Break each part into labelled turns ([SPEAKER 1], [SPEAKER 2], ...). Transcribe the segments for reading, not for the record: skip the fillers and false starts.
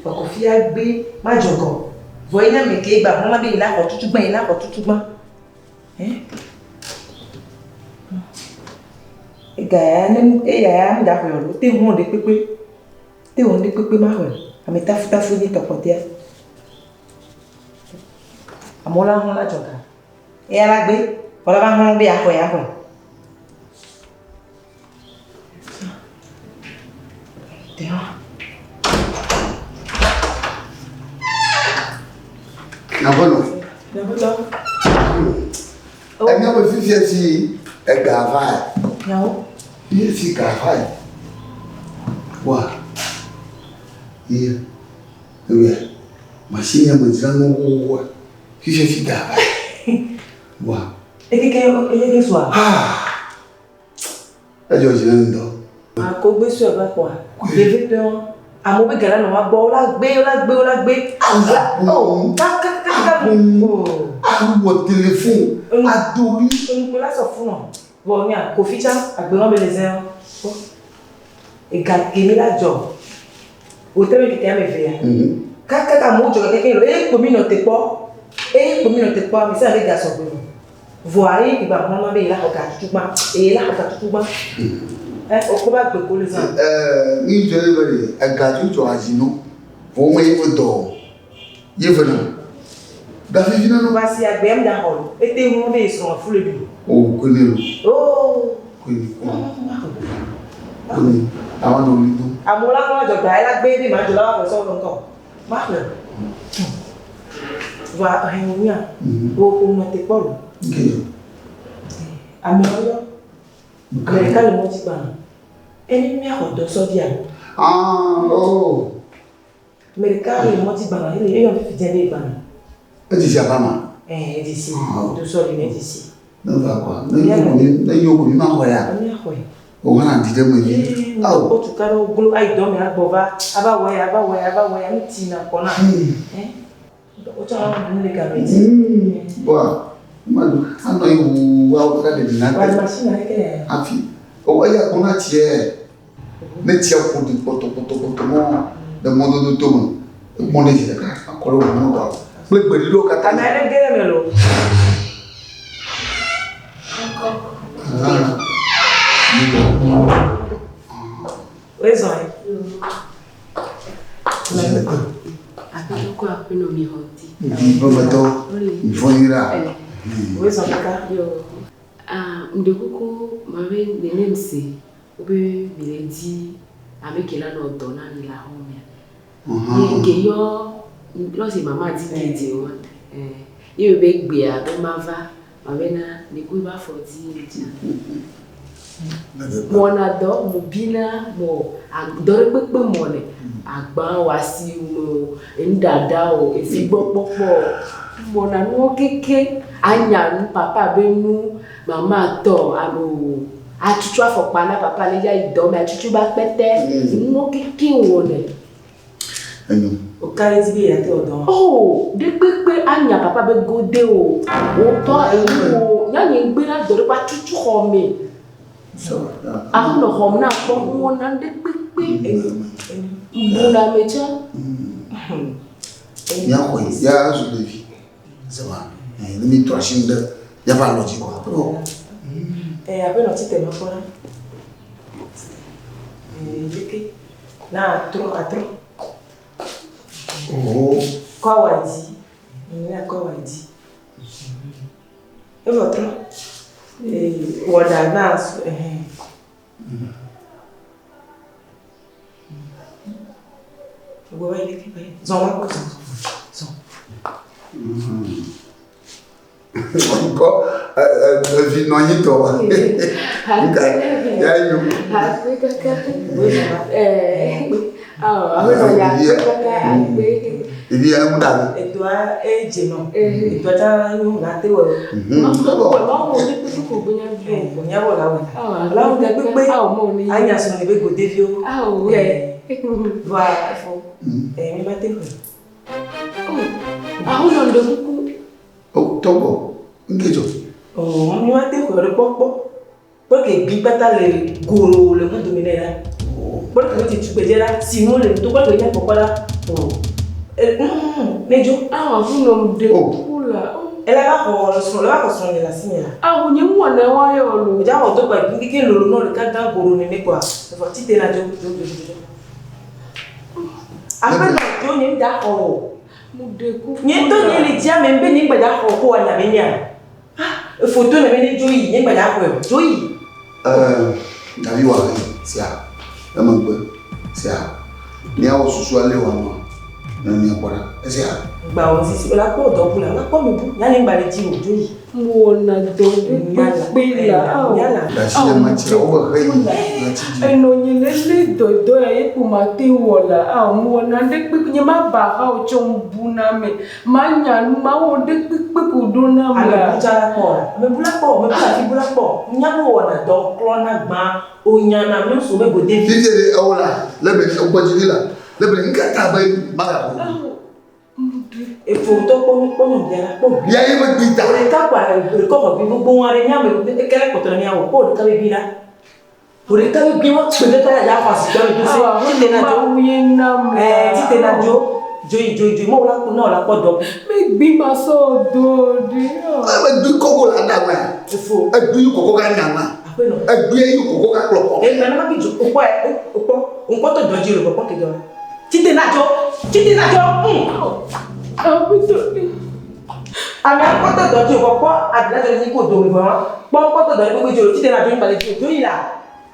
[SPEAKER 1] Vɔ Kofi agbe madzɔgɔ. Vɔ ye nye ame ke gba hlɔ̃ be yi la xɔ tutugbã, yi la xɔ tutugbã. Ɛ? Ega ya ne eya ya ŋda xɔe o. Te ŋu ɖe kpekpe. Te ŋu ɖe kpekpe ma xɔe. Ame tafutafu nye tɔkpɔtea. Amewo la hlɔ̃ la dzɔga. Eya la gbe. Vɔ la va hlɔ̃ be yaxɔe yaxɔe.
[SPEAKER 2] Nyaƒenɔ. Nyaƒetɔ. Enya be fifia si ega va. Nyawo. Fifia si ga va. Wa. Ye. Ewe. Machine ya me dzra nu xoxoa. Fifia si ga va. Wa.
[SPEAKER 1] Ekeke ekeke sua.
[SPEAKER 2] Ah. Edzɔ dzi na ŋutɔ.
[SPEAKER 1] Akogbe sue va kpɔa. Ɖevi tɔwo. Amewo be gala nɔ wa gbɔ, wola gbe, wola gbe, wola gbe.
[SPEAKER 2] Oh,
[SPEAKER 1] kakakaka.
[SPEAKER 2] Awɔ telefon, adori.
[SPEAKER 1] Enukpe la sɔ funɔ. Vɔ nya, Kofi tsã, agbe ma be le zẽ o. Ega ke mi la dzɔ. Wòte mi keke ame evea. Kakaka amewo dzɔ keke lo. Eye kpo mi nɔ te kpɔ. Eye kpo mi nɔ te kpɔ, ame sia ame ga sɔgbe o. Vɔa ye gba hlɔ̃ ma be ye la xɔ ga tutugbã, eye la xɔ ga tutugbã. Ɛ wokpɔ be agbe ko le zã.
[SPEAKER 2] Ɛɛ mi dzɔ ye be ɖe ega dzo dzɔ azi no. Vɔ me ye ve dɔ o. Ye ve na. Ga vivi na no.
[SPEAKER 1] Va si agbe ya mi da xɔ lo. Ete hlɔ̃ be ye srɔ̃ fu le ɖu.
[SPEAKER 2] O ko ne lo.
[SPEAKER 1] Oo.
[SPEAKER 2] Ko ne ko. Ko ne. Awa nɔ li do.
[SPEAKER 1] Amewo la hlɔ̃ dzɔ ga ye la gbe be ma dzɔ la wa xɔ sɔ ŋkɔ. Ma xlẽ. Vɔa hɛn wò nya. Wò ko nɔ te kpɔ lo.
[SPEAKER 2] Nke yɔ.
[SPEAKER 1] Amewo yɔ. Ame ɖeka le mɔdzi gbã. Eni mía xɔ dɔ sɔ dia.
[SPEAKER 2] Ah, oh.
[SPEAKER 1] Ame ɖeka le mɔdzi gbã. Ele eyɔ fifi dze be gbã.
[SPEAKER 2] Edzi si ava ma.
[SPEAKER 1] Eh, edzi si. Do sɔ di ne edzi si.
[SPEAKER 2] Ne va kwa. Ne nyo ko mi, ne nyo ko mi ma xɔ ya.
[SPEAKER 1] Mi xɔe.
[SPEAKER 2] O hã di ɖe me vi.
[SPEAKER 1] Awo. O tuka ɖe glo ayi dɔ me agbɔ va. Ava wɔ ya, ava wɔ ya, ava wɔ ya. Nu ti na kɔ na. Eh. O tsɔ na nu le game dzi.
[SPEAKER 2] Boa. Ma do. Anɔ yi wu wa wo ka ɖe na.
[SPEAKER 1] Wa machine na ke.
[SPEAKER 2] Afi. O eya gbɔna tie. Ne tsia ƒo ɖi kpɔtɔkpɔtɔkpɔtɔ mɔ le mɔdodo to me. Ekpɔ ɖe dzi ɖeka akɔ ɖe wò mɔ kple gbeɖiɖiwo katã.
[SPEAKER 1] Ame aɖe ge ɖe eme loo. Wezɔ ye.
[SPEAKER 3] Aƒetɔ kɔ aƒenɔ mi xɔ ŋuti.
[SPEAKER 2] Ƒemetɔ mifɔ nyuie ɖa.
[SPEAKER 1] Wezɔ kaka.
[SPEAKER 3] Yo. Ah, ŋɖe kuku mabe nenem se wobe mi le di ame ke la nɔ dɔ na mi le axɔ mea. Ye ke yɔ lɔsi mama di ke di wa. Eh, ye be gbea be mava mabena ne ku ba fɔ di dzi. Mɔna dɔ mo bina mo dɔ ɖe kpekpe mɔ ne agba o asi me o enuɖaɖa o efi gbɔ kpɔkpɔ o mɔna nuwo keke anya nu papa be nu mama tɔ alo atutu afɔkpa na papa ne ya yi dɔ me atutu ba kpɛtɛ nuwo keke wɔnɛ.
[SPEAKER 2] Enyo.
[SPEAKER 1] Oka ɖe edzi be yeate wɔ dɔ.
[SPEAKER 3] Oh, ɖe kpekpe anya papa be gode o. Wotɔ enu o. Nyanye ŋgbe na dɔ ɖe kpa tutu xɔ me. Aƒenɔ xɔm na kpɔ nuwo na ɖe kpekpe. Bu na me tsɛ.
[SPEAKER 2] Míaxɔe ya zu ɖevi. Zema, ne mi trɔ asi ɖe míaƒe alɔ dzi kɔa.
[SPEAKER 1] Eh, aƒenɔ tite me kpɔ ɖa. Leke na atrɔ atrɔ.
[SPEAKER 2] Oh.
[SPEAKER 1] Kɔ awa dzi. Ne kɔ awa dzi. Evɔ trɔ. Wɔɖa na ɛhɛn. Zɔ va kpɔ zɔ zɔ.
[SPEAKER 2] Ŋkɔ evi nɔ anyi tɔ. Nka ya nyo.
[SPEAKER 3] Akpe kaka. Akpe.
[SPEAKER 2] Evi ya ŋu ɖa.
[SPEAKER 1] Edoa edze nɔ. Edoa tsa nyo na te wɔ. Nyabɔ la wɔ. La wɔ kpekpe. Anya srɔ̃ ne be godeviwo. Vɔa efo. Mi ma te xɔe.
[SPEAKER 3] Aho nɔ ŋɖe kuku.
[SPEAKER 2] O tɔgbɔ ŋke dzɔ.
[SPEAKER 1] O mi ma te xɔe ɖe kpɔkpɔ. Kpɔ ke gbi kpata le goro le ŋu dome nɛ la. Kpɔ ke ti tugbedze la si nu le ŋutɔ kpɔ ke nya kpɔkpɔ la. O. Ne dzo.
[SPEAKER 3] Awo aƒenɔ ŋɖe
[SPEAKER 2] Oh.
[SPEAKER 3] kuku la.
[SPEAKER 1] Ele va xɔ srɔ̃, le va xɔ srɔ̃nye le asinye la.
[SPEAKER 3] Awo nye ŋu wɔna wa yɔ lo.
[SPEAKER 1] O dza xɔ do kpa keke lolo nɔ ɖeka gã goro nene kɔa. Evɔ tite na dzo dzo dzo dzo. Aƒenɔ dzo nye ŋda xɔ o.
[SPEAKER 3] Mu ɖe kuku.
[SPEAKER 1] Nye ŋutɔ nye le dzia me be nye ŋgba dza xɔ ko anya be nya. Ah, foto le be ne dzo yi, nye ŋgba dza xɔe o. Dzo yi.
[SPEAKER 2] Davi wa sia emegbe sia míawɔ susu ale wòanɔ ne míakpɔ ɖa esia.
[SPEAKER 1] Gba wɔ sisi, o la kpɔ dɔ bu la, o la kpɔ mi bu. Nya nye ŋgba le dzi o, dzo yi.
[SPEAKER 3] Mu wɔna dɔ ɖe kpekpe la. Awo.
[SPEAKER 1] Nyala.
[SPEAKER 2] Ɖe asi le matsi la wobe he yi le tsi dzi.
[SPEAKER 3] Enɔ nye le lé dɔdɔ ya ye kpo ma te wɔ la. Awo mu wɔna ɖe kpekpe nye ma ba ha o tsɔ ŋu na me. Ma nya nu ma wɔ ɖe kpekpe ko ɖo na me
[SPEAKER 1] Ame
[SPEAKER 3] la.
[SPEAKER 1] bu tsa la kpɔ la. Ame bu la kpɔ, ame bu la fi bu la kpɔ. Nya be wɔna dɔ klɔna gbã, o nyana míawo be godevi.
[SPEAKER 2] Fifie ɖe ewo la le be egbɔ dzi vi la le be nkata be magago.
[SPEAKER 3] Awo. Mu ɖe
[SPEAKER 1] Efo ŋutɔ kpɔ nu kpɔ nyɔnuvia la kpɔ bi.
[SPEAKER 2] Ya ye be gbi ta.
[SPEAKER 1] O ɖeka kɔa ekɔ xɔ bi gbogbo aɖe míame ekele kpɔtɔ le míawɔ kpɔ ɖeka be bi la. O ɖeka be bi wa kpe ɖeka ya xɔ asi gbɔ do se.
[SPEAKER 3] Awo
[SPEAKER 1] Tite na dzo.
[SPEAKER 3] mawu ye nam la.
[SPEAKER 1] Ɛɛ tite na dzo. Dzo yi dzo yi dzo yi mɔwo la kpɔ na la kpɔ dɔ.
[SPEAKER 3] Me gbi ma sɔ do ɖe.
[SPEAKER 2] Ebe gbi kɔkɔ la da wɛ.
[SPEAKER 1] Efo
[SPEAKER 2] Egbi yi kɔkɔ ka nya ma.
[SPEAKER 1] aƒenɔ.
[SPEAKER 2] Egbi yi kɔkɔ ka kplɔ kɔ.
[SPEAKER 1] Eme na ma bi dzo okpɔ ɛ okpɔ ŋkpɔtɔ dɔ dzi le kpɔkpɔ ke dɔ la. Tite na dzo. Tite na dzo.
[SPEAKER 3] Aƒetɔ.
[SPEAKER 1] Ame akpɔtɔ dɔ dzi o kpɔ adina dɔ dzi ko domi vɔ kpɔ ŋkpɔtɔ dɔ dzi gbogbo dzi o tite na dzo ŋgba le dzi o dzo yi la.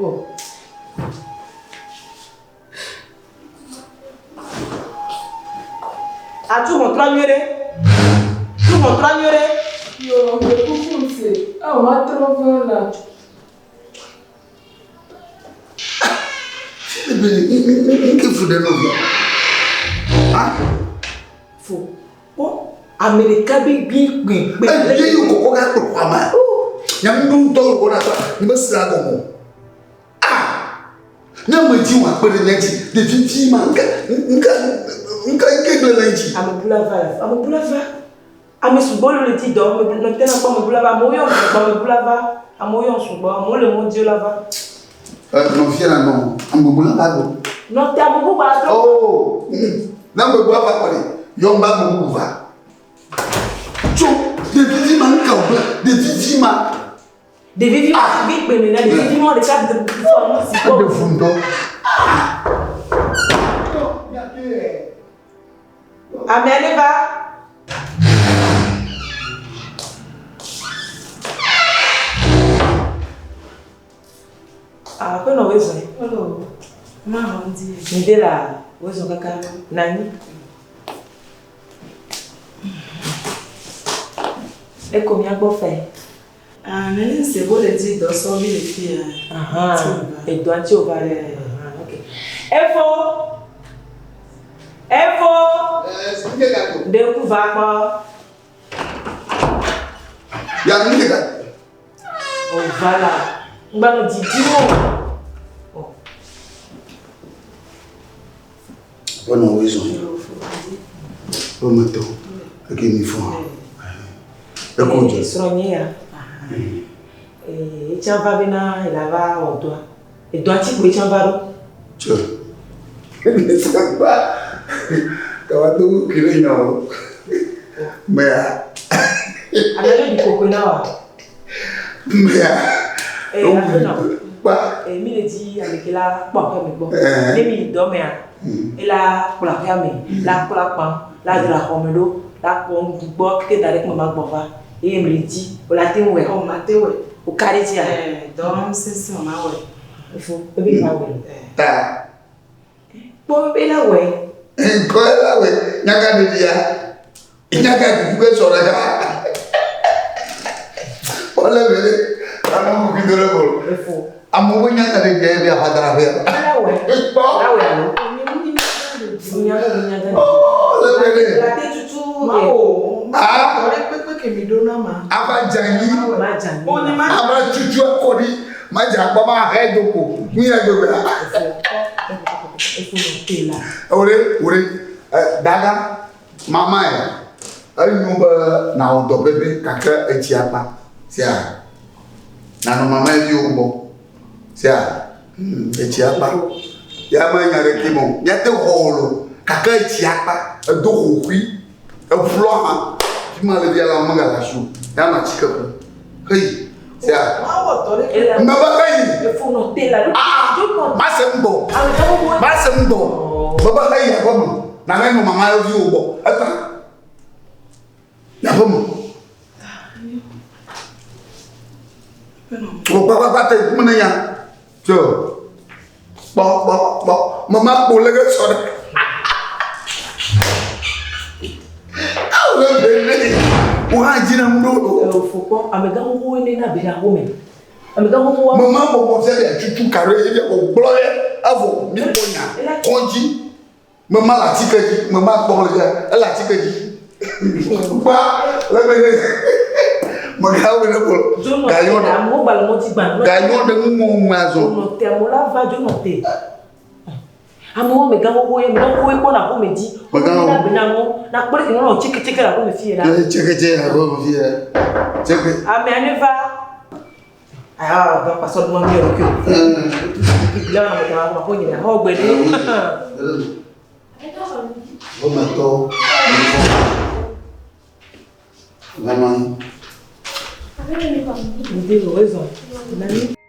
[SPEAKER 1] O. Atu ʋɔtrua nyuie ɖe. Tu ʋɔtrua nyuie ɖe.
[SPEAKER 3] Yo ɖe kuku se. Awo ma trɔ va la.
[SPEAKER 2] Ebe nke fu ɖe nɔvia. Ah,
[SPEAKER 1] Fo. Kpɔ ame ɖeka be gbi kpe kpe.
[SPEAKER 2] egbi yi kɔkɔ ka kplɔ kɔ ama. Nyamuɖu ŋutɔ le wɔna ta ni be sra gɔmɔ. Ah, ne ame dzi wɔ akpe ɖe nye dzi ɖevi vi ma nka nka nka nke gblẽ le dzi.
[SPEAKER 1] Amebula va la. Amebula va. Ame sugbɔ le le di dɔ. Ame nɔ te na kpɔ amebula va. Amewo yɔ sugbɔ amebula va. Amewo yɔ sugbɔ. Amewo le mɔ dzi la va.
[SPEAKER 2] Ɛ nɔvia la nɔ amebula va do.
[SPEAKER 1] Nɔ te ame bubu atrɔ.
[SPEAKER 2] Oh, ne amebula va kɔ ɖe yɔ ŋgba ame bubu va. Tso ɖevi vi ma nka wò gblẽ ɖevi vi ma
[SPEAKER 1] Ɖevi vi ma gbi kpe me na ɖevi vi ma ɖeka fɔ nu si kpɔ.
[SPEAKER 2] eɖe fu ŋutɔ.
[SPEAKER 1] Ame aɖe va. Aƒenɔ wozɔe.
[SPEAKER 4] Hello. Ma hɔn di.
[SPEAKER 1] Ŋde la wozɔ kaka nanyi. Eko mía gbɔ fɛ.
[SPEAKER 4] Ah, nene se bo le di dɔ sɔ mi le fi ya.
[SPEAKER 1] Ahan. Edɔa ŋuti wòva ɖe. Ahan, ok. Efo. Efo.
[SPEAKER 2] Ɛ nke ka to.
[SPEAKER 1] Ɖe ŋku va kpɔ.
[SPEAKER 2] Ya nke ka.
[SPEAKER 1] O voilà. Ŋgba nɔ didi o.
[SPEAKER 2] Aƒenɔ wozɔ. Wo me tɔ. Eke mi fɔ. Eko dze.
[SPEAKER 1] Srɔ̃nye ya. Etsã va bena ela va wɔ dɔa. Edɔa ŋuti koe etsã va ɖo.
[SPEAKER 2] Tso. Sagba. Kawa to kiri nya o. Mea.
[SPEAKER 1] Ame aɖe ɖi kokoe na wa.
[SPEAKER 2] Mea.
[SPEAKER 1] Aƒenɔ.
[SPEAKER 2] Kpa.
[SPEAKER 1] Mi le dzi ame ke la kpɔ aƒeme gbɔ.
[SPEAKER 2] Eh.
[SPEAKER 1] Ne mi yi dɔ mea, ela kplɔ aƒea me, la kplɔ akpa, la dzra xɔme ɖo, la kpɔ nuɖuɖu gbɔ keke da ɖe kpe ma gbɔ va. Eye mi le dzi, o la te ŋu wɔe.
[SPEAKER 4] Oh, ma te wɛ.
[SPEAKER 1] O ka ɖe dzia.
[SPEAKER 4] Eh, dɔ sese o ma wɛ.
[SPEAKER 1] Efo, ebe va wɔe.
[SPEAKER 2] Ta.
[SPEAKER 1] Kpɔ be la wɔe.
[SPEAKER 2] Nkɔ la we. Nyaka ɖeɖi ya. Nyaka kuku ke sɔ ɖeka. Wọlé wele. Amewo kuku do ɖe bolo.
[SPEAKER 1] Efo.
[SPEAKER 2] Amewo be nyaka ɖeɖi ya be aƒadara ƒe ya.
[SPEAKER 1] La wɔe.
[SPEAKER 2] Kpɔ.
[SPEAKER 1] La wɔe alo.
[SPEAKER 4] Nye mu ni ma le di.
[SPEAKER 1] Nya be nya gã.
[SPEAKER 2] Oh, le wele.
[SPEAKER 1] La te tutu.
[SPEAKER 4] Ma o.
[SPEAKER 2] Ah.
[SPEAKER 4] Dɔ ɖe kpekpe ke mi ɖo na ma.
[SPEAKER 2] Ava dze anyi.
[SPEAKER 1] Ma dza anyi.
[SPEAKER 4] O ni ma.
[SPEAKER 2] Ava tutu akɔ ɖi. Ma dze akpɔ ma he do ko. Nu ya gbegbe la.
[SPEAKER 1] Efo. Efo nɔ te la.
[SPEAKER 2] Wòle wòle ɛ daga mama yɛ enyo be nawɔ dɔ pɛpɛ gake etsi akpa sia nanɔ mama viwo gbɔ sia etsi akpa ya me nya ɖeke me o míate xɔ o lo. Gake etsi akpa, edo xoxui, eƒlɔ hã. Fi ma le fia la, megale asi o. Ya nɔ atike ƒom. Heyi. Sea. Mebe heyi. Ah, mase ŋgbɔ. Mase ŋgbɔ. Mebe heyi aƒe me. Nava nɔ mama viwo gbɔ. Eta. Aƒe me. Wò kpakpakpa te mene ya. Tso. Kpɔ kpɔ kpɔ. Mama kpo le ge sɔ ɖe. Awo le bene. Wo hã dzi na ŋu ɖo.
[SPEAKER 1] Eo fo kpɔ amegã xoxowo ne na be ɖe axome. Amegã xoxowo.
[SPEAKER 2] Mama bɔbɔ fia be tutu ka ɖe ye ko gblɔ ye evɔ mi kpɔ nya kɔdzi. Mema le atike dzi, mema kpɔ le fia, ele atike dzi. Kpa le me ne megawo ne kpɔ. Gayɔ ɖe.
[SPEAKER 1] Amewo gba le mɔdzi gbã.
[SPEAKER 2] Gayɔ ɖe ŋu ŋu ŋu azɔ.
[SPEAKER 1] Nɔ te amewo la va dzo nɔ te. Amewo amegã xoxo ye amegã xoxo ye kpɔ na xome dzi.
[SPEAKER 2] Amegã
[SPEAKER 1] xoxo. Na bena amewo na kpɔ ɖe ke nɔ tseke tseke le aƒeme fi la.
[SPEAKER 2] Tseke tseke le aƒeme fi la. Tseke.
[SPEAKER 1] Amea ne va. Ah, va pasɔ nua mi yɔrɔ ke o. Biblia na mɔ ma ko nyina xɔ gbe ɖe.
[SPEAKER 2] Wometɔ. Vama.
[SPEAKER 1] Ndé o ezɔn. Nani.